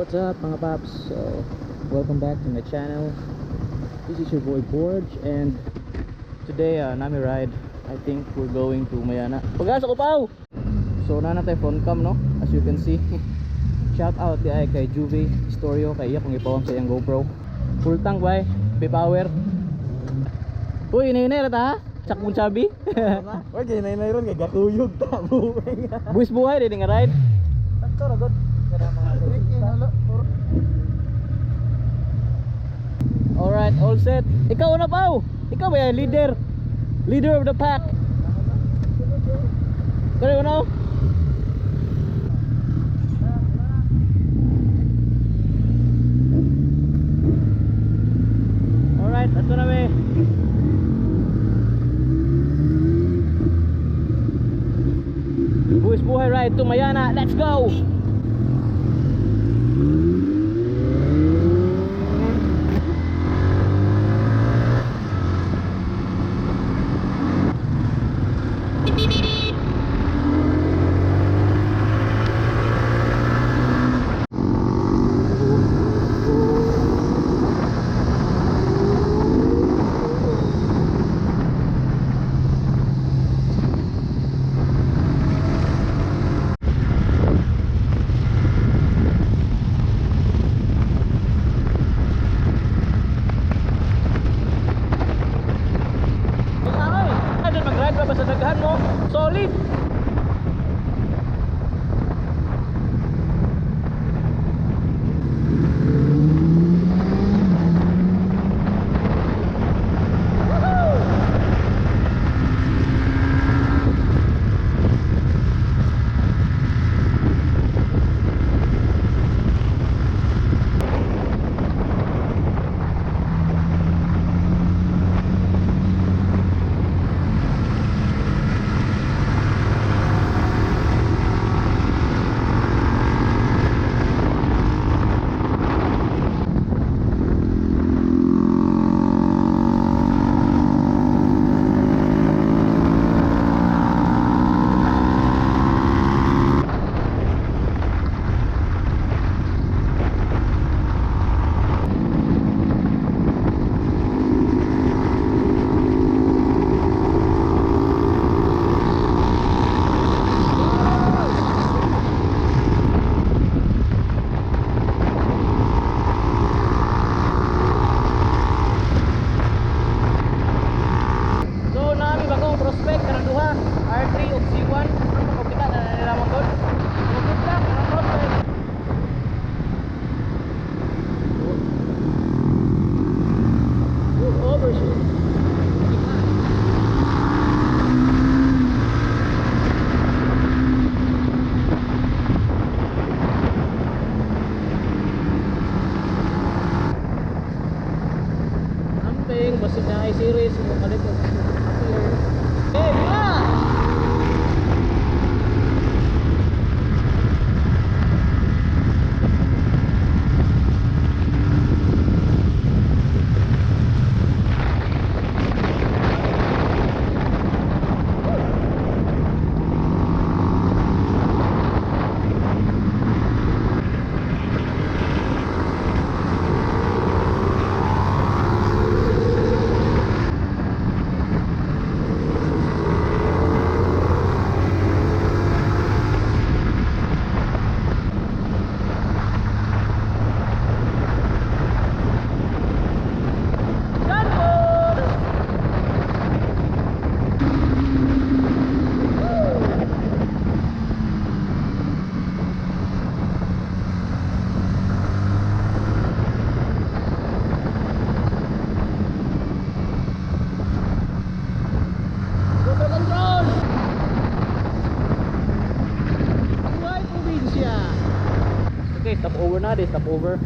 What's up, mga paps? So, welcome back to my channel. This is your boy Borge, and today nami ride. I think we're going to Mayana. Pag-asa ko pao! So, na tayo front cam, no? As you can see. Shout out di ay kay Juve Storio, kay iya kung ipawang sa iyang GoPro. Full tank bay, B-power. Uy, inay-inay rata ha? Tsak mong chabi. Oy, kay nay ron kay gatuyog ta buwing. Buwis buhay din nga ride. Sakto ra god. Kada mga Alright, all set. Ikaw na pao. Ikaw ba yung leader? Leader of the pack. Kaya na. Alright, ato na me. Buwis buhay ride to Mayana. Let's go! Ay, ano mag-ride pa ba sa daghan mo? Solid! So nami bagong prospect karang duha, R3 ug C1. Ano pa kita na nila mo gol? So good luck ang prospect. Ooh, overshoot. Amping, basta na ay series, mo kalit og appear. Eh, bila! Gunboat! Super control! Buhay probinsya! Okay, stop over na, stop over.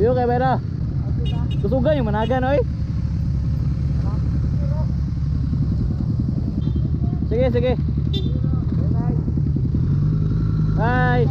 Biyo kay Vera. Kusugan yung managan oy. Sige, sige. Bye.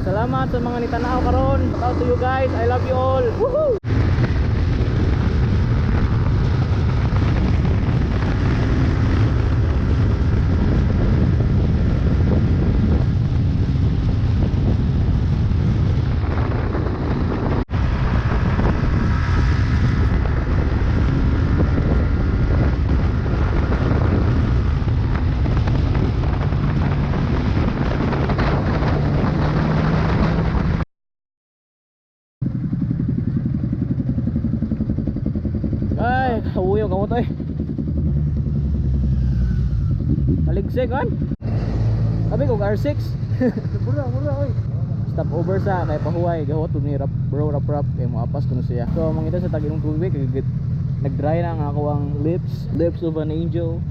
Salamat sa mga nitanaw karon. Shout out to you guys. I love you all. Woohoo! Ay, kauyo kamo to eh. Aligsik kan? Sabi ko R6. Mura, mura oy. Stop over sa kay pahuway gahot ni rap bro rap rap kay moapas kuno siya. So mangita sa tag-inom tubig kay nag-dry na ang ako ang lips, lips of an angel.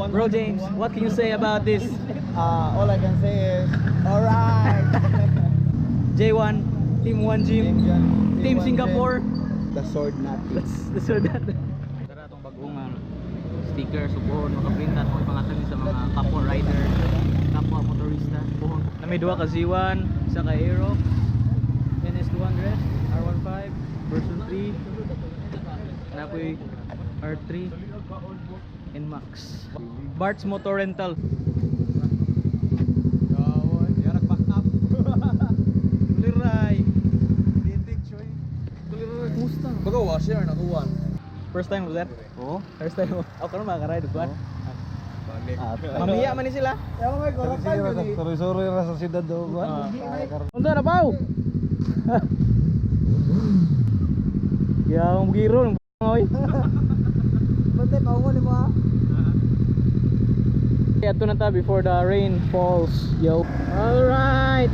Bro James, what can you say about this? All I can say is, alright. J1, Team 1 Gym, Team Singapore. The sword natin. That's the sir that. Tara atong bagong sticker subuhon makaprint ato ipangatag sa mga kapwa rider, kapwa motorista. Buhon. Na may duha ka Z1, isa ka Aerox, NS200, R15, version 3. Napoy R3 NMAX. Bart's Motor Rental. Yan, nagback na. Washer na kuwan. First time mo, sir? Oo. First time mo. Ako karon makaride og kuan. Balik. Mamiya man ni sila. Suri-suri ra sa siyudad do kuan. Unsa na paw? Ya, ang giro ng oy. Bante paungon nimo ah. Ato na ta before the rain falls. Yo. All right.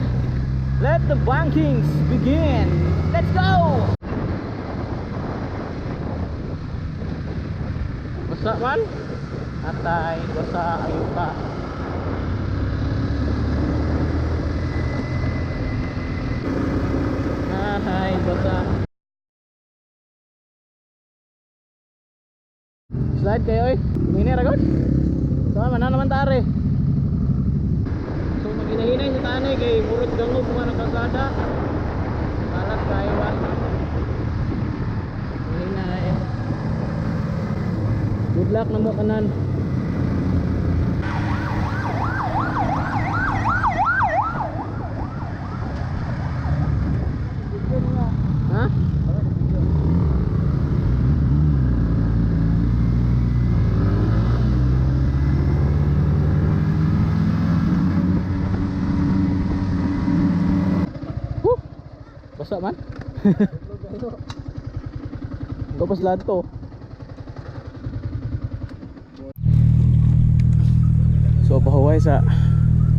Let the bankings begin. Let's go. Basa man? Atay, basa ayuta. Ay, basa. Slide kayo eh. Hinay ra god. Sama man naman tare. So maginahinay sa tanay kay murot gangog mga nakasada. Alas kayo ba? Hinay. Good luck na mo kanan. Ha? Woo! Basa man. Tapos lahat to. So pahuway sa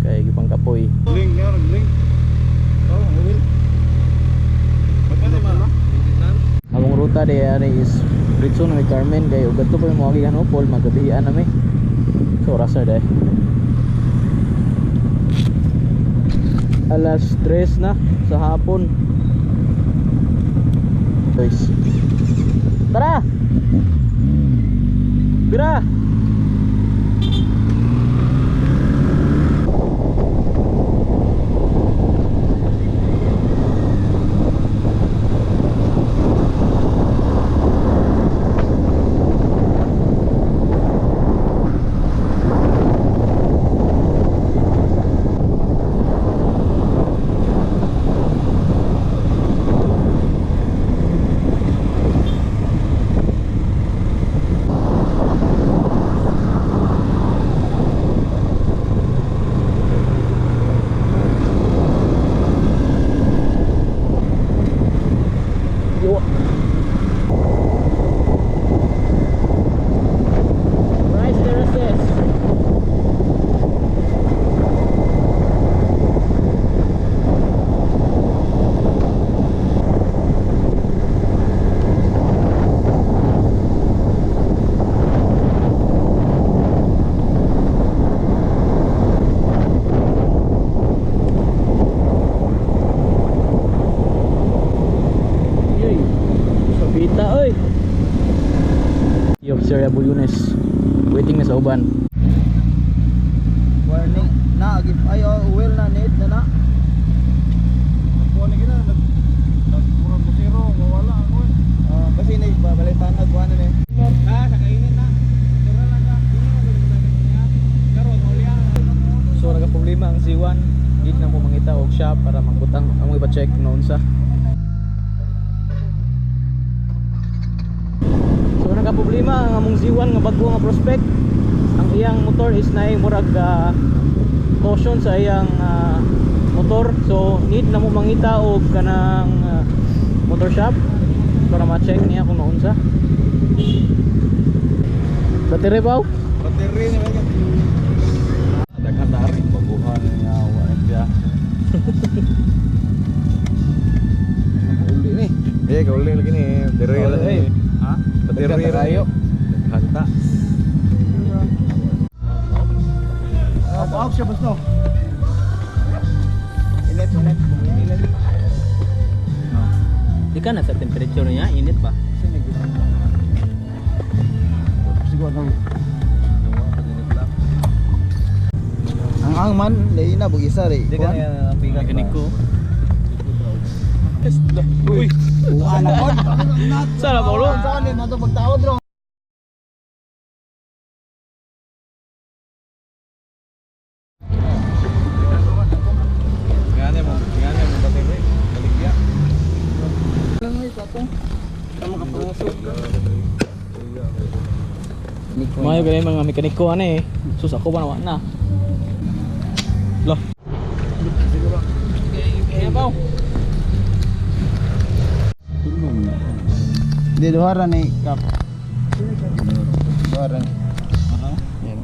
kay gipang kapoy. Link nga link. Oh, will. Magkano ma? Among ruta di ani is Ritson may Carmen kay ug adto pa mo agi Hanopol magabihian nami. So oras na dai. Alas 3 na sa hapon. Guys. Tara. Bira. Yo. Rice terraces. Yoy. Sabita oy. Yo, Sir Abulunes. Waiting na sa uban. Warning na give ay oh, will na need na na. Kuan gina nag nagmurag mo zero mawala ako. Ah, kasi ni babalitan na kuan ni. Ah, sa kainit na. So nagka-problema ang Z1. Need na mo mangita og shop para mangbutang among ipa-check noon sa. So nagka-problema ang among Z1 nga bago nga prospect. Ang iyang motor is naay murag caution sa iyang motor. So need na mo mangita og kanang motor shop para ma-check niya kung naunsa. Battery ba? Battery ni ba? Daghan na rin baguhan niya wa niya. Uli ni. Eh, kauli lagi ni. Battery Kauli, lagi. eh. Ha? Battery Daghan tayo. Daghan ta. Off off siya boss no. Init init init. Di ka na sa temperature niya, init ba? Siguro nang Ang ang man lahi na bug isa ri. Di ka na pigat. Ganig ko. Uy. Buwan na kon. Sana ba ulo? Saan ni nato pagtaod ro. Ngani mo battery. Baligya. Lang may patong. Tama ka puso. Maayo ganay mga mekaniko ani eh. Sus, ako ba na na. Lah. Kaya pa. Hindi, duha ra ni kap. Duha ra ni. Yan.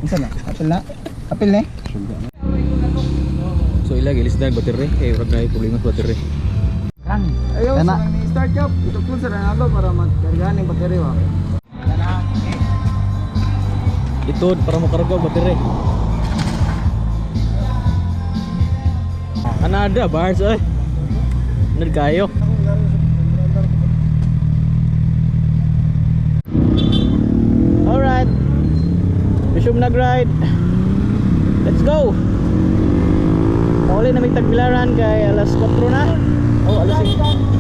Unsa na? Apil na? Apil na eh? So ila gilis na battery kay urag na problema sa battery. Ayaw, sa nang ni-start up. Itukod sa Ronaldo para magkargahan yung battery ba? Ito para makarga ang battery. Anada bars oy. Nerd kayo. Alright. Resume na ride. Let's go. Pauli na may tagbilaran kay alas 4 na. Oh, alas 5.